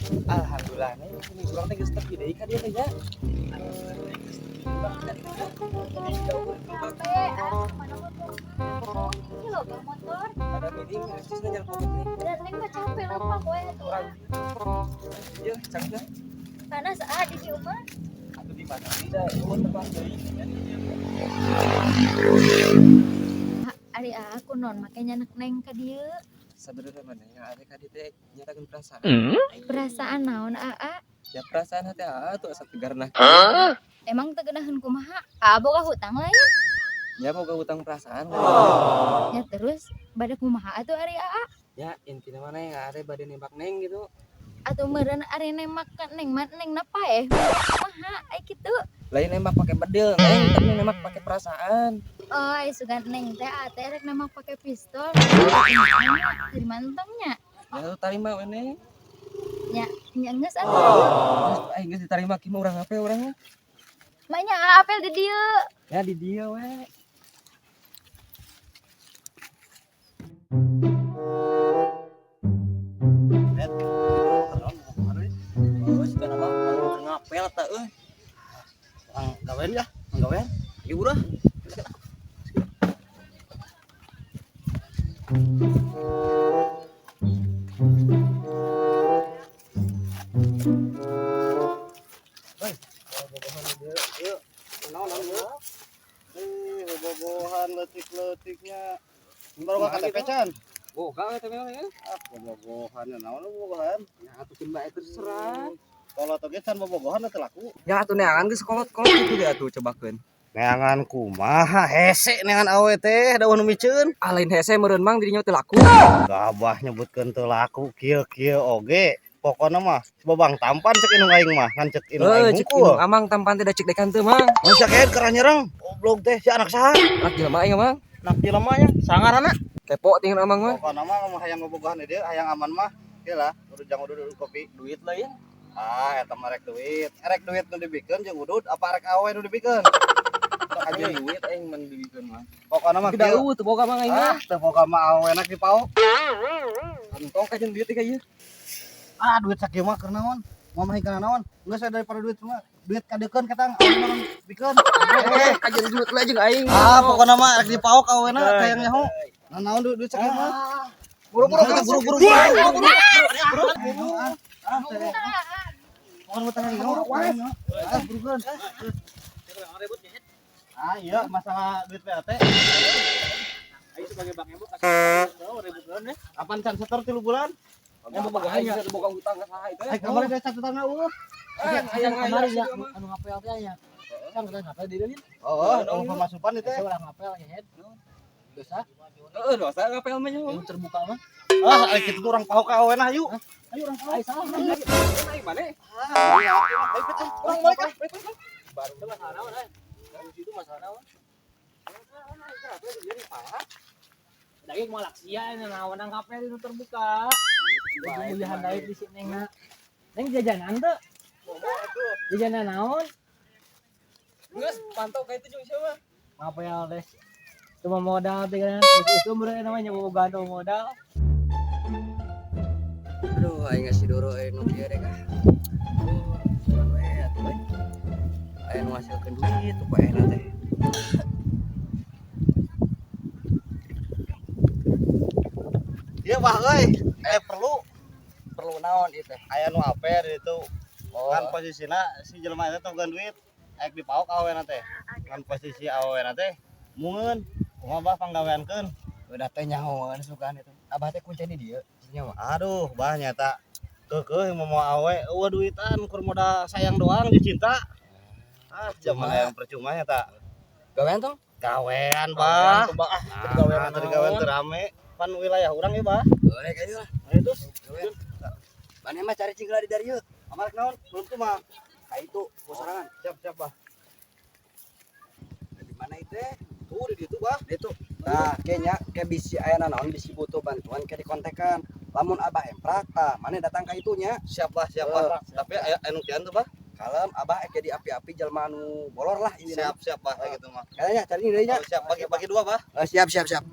Alhamdulillah nih, ini urang teh geus tepi deui ka dieu teh nya. Capek, ah, mana mau ini loh bawa motor. Ada meeting, terus nanya foto nih. Dan neng mah capek lupa gue tuh. Urang. Iya, cangga. Panas ah di dieu mah. Atuh di mana da eueuh tempat deui. Ari aku non makanya anak neng ka dieu. Sebenarnya mana ya ada ka dieu teh nyatakeun perasaan. Perasaan naon aa? Ya perasaan hati aa tuh asa tegar nah. Emang teu geunaheun kumaha? Aa boga hutang lain. Ya boga hutang perasaan. Ya terus bade kumaha atuh ari aa? Ya intinya mana yang ada bade nembak neng gitu. Atuh meureun ari nembak ka neng mah neng napa eh? Kumaha ai kitu? Lain nembak pakai bedil, neng, tapi nembak pakai perasaan. Oh, ai sugan neng teh aa teh rek nembak pakai pistol. Terima entongnya. Ya lu tarima we neng. Nya nya geus atuh. Terus aing geus ditarima kieu mah urang apa urang mah? Maknya aa apel di dieu. Ya di dieu we. Ngapel ta euy. Urang gawean ya, gawean. Ieu urang. Hei, bobogohan ieu, ieu. Naon naon ieu? Eh, bobogohan leutik-leutiknya. Baru ka KTP can. Boga we teh memang ya. Ah, bobogohan naon bobogohan? Ya atuh keun bae terserah. Kalau toge can bobogohan teu laku. Ya atuh neangan geus kolot-kolot kitu deh atuh cobakeun. Neangan kumaha hese neangan awe teh da nu miceun. Ah lain hese meureun mang dirinya teu laku. Gabah nyebutkeun teu laku kieu-kieu oge. Pokona mah babang tampan cek indung aing mah ngan cek indung aing Cek hungkul. indung amang tampan teh da cek dekan teu mang. Mun sia kaen kerah nyereng. Goblok teh si anak saha? Anak jelema aing mang. Anak jelema nya sangarana. Kepo tinggal amang mah. Pokona mah mun hayang bobogohan di dieu hayang aman mah. Ieu lah kudu jang udud kopi. Duit lain. Ah eta mah rek duit. Rek duit nu dibikeun jeung udud apa rek awe nu dibikeun? Aja duit aing mun dibikeun mah. Pokona mah Tidak kieu. eueuh teu boga mang aing mah. Ah, teu boga mah awe enak dipaok. Entong kajeun duit teh ka ieu. Ah, duit sakieu mah keur naon? Mau mah kana naon? Geus we daripada duit mah. Duit kadekeun ketang awe mah bikeun. Kajeun duit lah jeung aing. Ah, pokona mah rek dipaok awena hayang nyaho. Nah, naon duit duit sakieu mah? Buru-buru buru buru buru buru. Buru. Ah, pokona mah tenang nyaho. Ah, burukeun. Ah, iya masalah duit PAT. Aing sebagai Bang Ebo kasih ributan ya. Kapan can setor 3 bulan? Ya boga aing teu boga hutang ka saha itu. Ai kamari da catatanna eueuh. Hayang Kemarin ya anu ngapel teh nya. Kan udah ngapel di dieu. Oh, oh, pemasukan itu teh. Urang ngapel nya head. Dosa. Heeh, dosa ngapel mah nya. Yang terbuka mah. Ah, ai kitu urang paok ka awena ayo. Ayo urang paok. Ai salah. Aing mana? Ah, ayo urang balik ah. Baru itu masalah naon euy. Itu masalah naon? Daging malak sia naon ngapel itu terbuka. Ujahan daek di sini neng. Neng jajanan teu? Jajanan naon? Geus pantau ka itu jeung siapa? Ngapel deh. Cuma modal teh kan. Geus usum beureun namanya bobogohan modal. Aduh, aing ngasih doro aing nu kieu deh kah. Aduh, we atuh we. Aya nu ngasilkeun duit tuh paehna teh. Ieu bah euy, perlu Perlu naon ieu teh? Aya nu aper itu. Oh. Kan posisina si jelema eta tong duit, aek dipaok awena teh. Kan posisi awena teh mungeun, kumaha bah panggaweankeun. Udah teh nyahoan sugan itu. Abah teh kuncen di dieu nya mah. Aduh, bah nyata keukeuh mau awe eueuh duitan kur modal sayang doang jeung cinta. Ah, zaman yang percuma nya ta. Gawean tong? Gawean, bah. Bah, Ah, gawean teu gawean teu rame. Pan wilayah urang ieu, bah. Boleh ka ieu lah. Ayo terus. Gawean. Maneh mah cari cingla di dari ieu. Amarek naon? Belum tuh mah. Ka itu, sorangan. Siap, siap, bah. Di mana itu teh? Tuh di ditu, bah. Di itu. Nah, kayaknya ke bisi aya naon bisi butuh bantuan ke dikontekan. Lamun abah emprak tah, maneh datang ka itunya. Siap, bah, siap, bah. Tapi aya anu kian tuh, bah. Kalem abah ek jadi api-api jelema anu bolor lah ini. Siap, siap, bah, kayak gitu mah. Kayaknya cari ini deui nya. Oh, siap, bagi bagi dua, bah. Siap, siap, siap.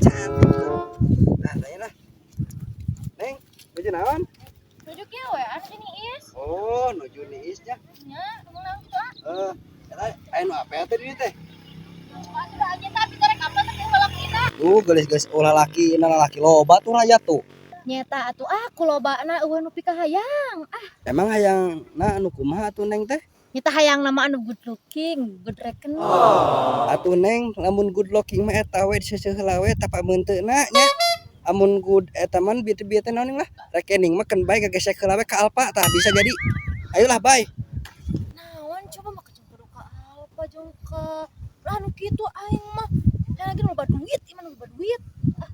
Cantik. Nah, tanya lah. Neng, nuju naon? Nuju kieu we, anu jeung Iis. Oh, nuju niis nya. Nya, naon kitu ah? Eh, eta aya nu apa teh di dieu teh? Atuh da aja tapi rek apa teh lalakina. Tuh, geulis-geulis ulah laki, na lalaki loba tuh rakyat tuh. Nyeta atuh ah kulobana euweuh nu pikahayang. Ah, Emang hayang na anu kumaha atuh Neng teh? Nyeta hayang nama anu good looking, good rekening. Atuh Neng, lamun good looking mah eta we diseuseul heula we tapa meunteuna nya. Amun good eta mah bieu teh naon lah. Rekening mah keun bae gagesek heula we ka Alfa tah bisa jadi. Ayolah bae. Naon coba mah keceng kudu ka Alfa jeung ka anu kitu aing mah. Hayang lagi nu loba duit, ieu mah nu loba duit. Ah.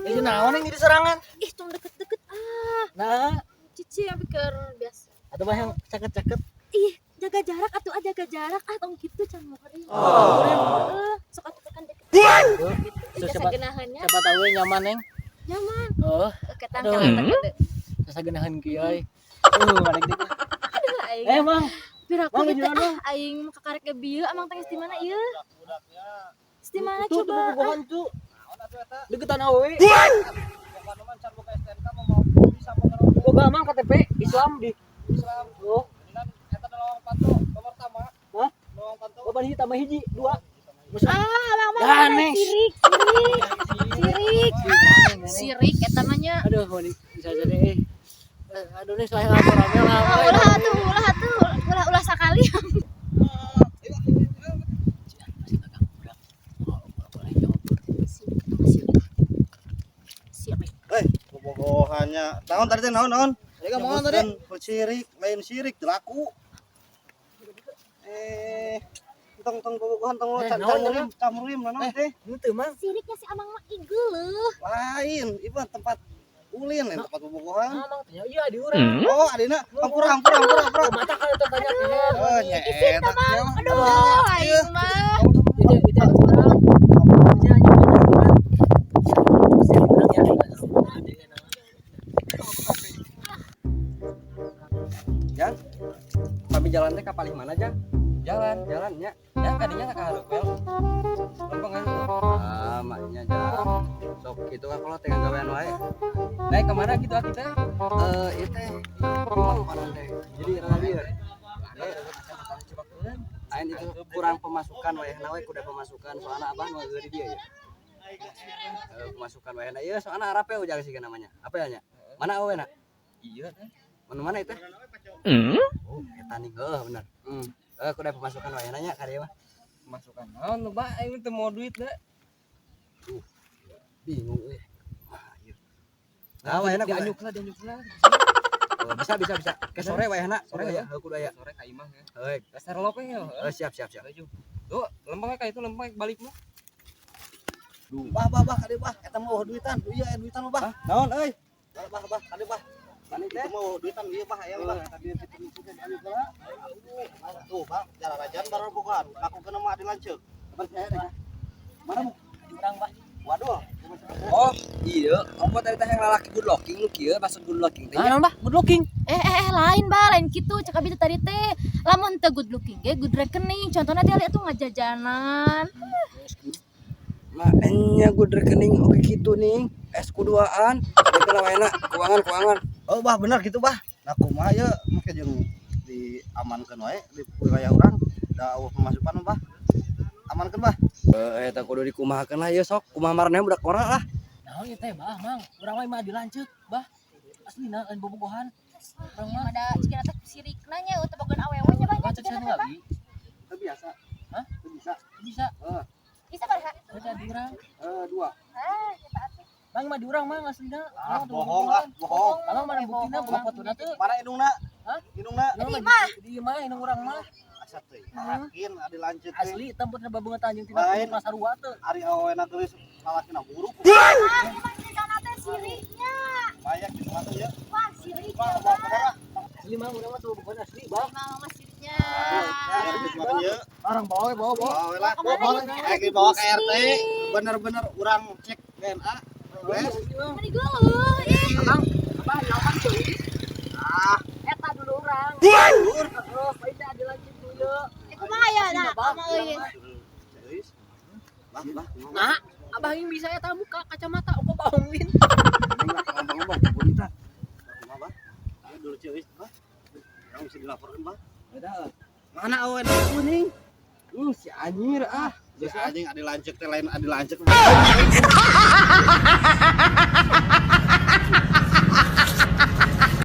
Itu naon yang jadi serangan? Ih, tong deket-deket ah. Nah, Cici yang pikir biasa. atau bah yang caket-caket. Ih, jaga jarak atuh ah, jaga jarak ah tong kitu can mau ieu. Heeh, sok atuh kan deket. Gitu. Siapa- Siapa Siapa tahu nyaman, Neng. nyaman. Oh, Ketang Aduh. kana sasagenahan kieu euy. Balik deui. Aduh aing. Eh, Mang, Piraku Mang, gitu jualan, ah aing mah kakarek ge bieu amang teh geus di mana ieu? Geus di mana tuh tuh coba? bobogohan tuh. Naon atuh eta? Deketan awewe. Bukan mah can buka STNK mah mau bisa motor Boga Mang KTP Islam di. Islam. Oh, Dengan eta lawang panto nomor pertama. Hah? Lawang panto. Oh, hiji tambah hiji, dua. Musuh. Ah, abang mah Ya, Neng. sirik, sirik. Sirik. Sirik eta mah nya. Aduh, mau bisa jadi eh. Aduh nih saya lapor rame Ah, rame. ulah atuh, ulah atuh, ulah ulah sakali. Sirik. Eh, bobogohannya. Naon tadi teh naon naon? Tadi kamu naon tadi? Sirik, lain sirik jelaku. Eh, tong tong bobogohan tong Eh, naon, camurim, camurim naon teh? Itu Mang. Siriknya si amang mah igeuleuh. Lain, ieu mah tempat ulin, lain tempat bobogohan. Mang tanya iya di urang. Oh, adina, ampura ampura ampura ampura. Oh, mata kan eta tanya keher. Oh, nya eta. Aduh, aing mah. Itu itu ada urang. Nya nya urang. Masih ada urang ya. Jang, kami jalan teh ka palih mana, Jang? Jalan, jalan nya. Ya kadinya ka hareup wel. Lempeng kan. Ah, maknya Jang. Sok kitu ka kalau teh gawean wae. Naik kemana gitu ah kita? Eh, ieu teh kumaha panon teh. Jadi rada lieur. Lain itu kurang pemasukan wayahna we kuda pemasukan soalna abah nu di dieu ya. Eh, pemasukan wayahna ieu soalna Arab ujang sih namanya. Apa ya nya? Mana awena? Iya teh. Mana mana itu? Oh, eta nih heuh bener. Eh, kuda pemasukan wayahna nya ka dieu mah. Masukan naon lu ba aing teu mau duit da. Bingung euy. Wah, ieu. Nah, wayahna kudu dianyuk lah, dianyuk lah. Oh, bisa bisa bisa. Ke sore wayahna, sore ya, heuh kudu aya. Sore ka imah ya. Heuh, Dasar lop ya. heuh, siap siap siap. Baju. Tuh, lempengnya kayak itu lempeng balik mah. Bah bah bah kade bah, eta mah eueuh duitan. Iya, aya duitan mah bah. Naon euy? Bah bah bah kade bah. Mana teh? Itu mah eueuh duitan ieu bah aya bah. Tuh, bah, jalan rajan baru bogohan. Lakukeun mah adi lanceuk. Kapan saya teh? Mana mu? Di urang, Bah. Waduh. Oh, iya. Apa tadi teh yang lalaki good looking nu kieu maksud good looking teh? Ah, naon, Bah? Good looking. Eh, eh, eh, lain bah, lain gitu. Cek abi teh tadi teh. Lamun teu good looking ge good rekening. Contohnya dia lihat tuh ngajajanan. Makanya good rekening oke gitu nih. Es kuduaan, itu wayahna keuangan keuangan. Oh, bah bener gitu bah. Nah, kumaha ye make jeung diamankeun wae di wilayah urang da eueuh pemasukan bah. Amankeun bah. Eh, eta kudu dikumahakeun lah ieu sok. Kumaha maraneh budak ora lah. Naon ieu teh, Bah, Mang? Urang mah imah dilanceuk, Bah. Aslina lain bobogohan. Urang mah Ada cikina teh sirikna nya eueuh teh bogohan awewe nya banyak Macet cikina saya teh bah. lagi. Teu biasa. Hah? Teu bisa. Bisa. Bisa baraha? Baca di urang. Eh, dua. Ah, eta atuh. Mang mah di urang mang aslina. Ah, bohong ah, bohong. Abang mana buktina boga fotona teu? Mana indungna? Hah? Indungna? Di imah. Di imah indung urang mah. Asa teh yakin adi lanceuk teh. Asli tempatna babeungeut anjing tina Lain. pasarua teu. Ari awewena geulis lalakina buruk. Ah, ieu mah ceritana teh siriknya. Banyak gitu mah teh ya. Wah, siriknya Bah, bah bener ah. Asli mah urang mah tuh bukan asli, Bang. Mama mah siriknya. Makan ya. Orang bawa we, bawa bawa. Bawa lah. Kemana gitu? Eh, dibawa ke RT. Bener-bener urang cek DNA. Wes. Meni geuleuh ih. Abang, abang lawan cuy. Ah, Eta dulu urang. lur. Heeh, bae teh adi ya nah sama euy. Euis. Bah, bah. Nah, abah yang bisa eta buka kacamata kok bohongin. Ngomong-ngomong, bonita. Kumaha, Bah? Ieu dulu Ceuis, Bah. Urang bisa dilaporkeun, Bah. Beda. Mana awewe kuning? Si anjir ah. Si anjing adi lanceuk teh lain adi lanceuk.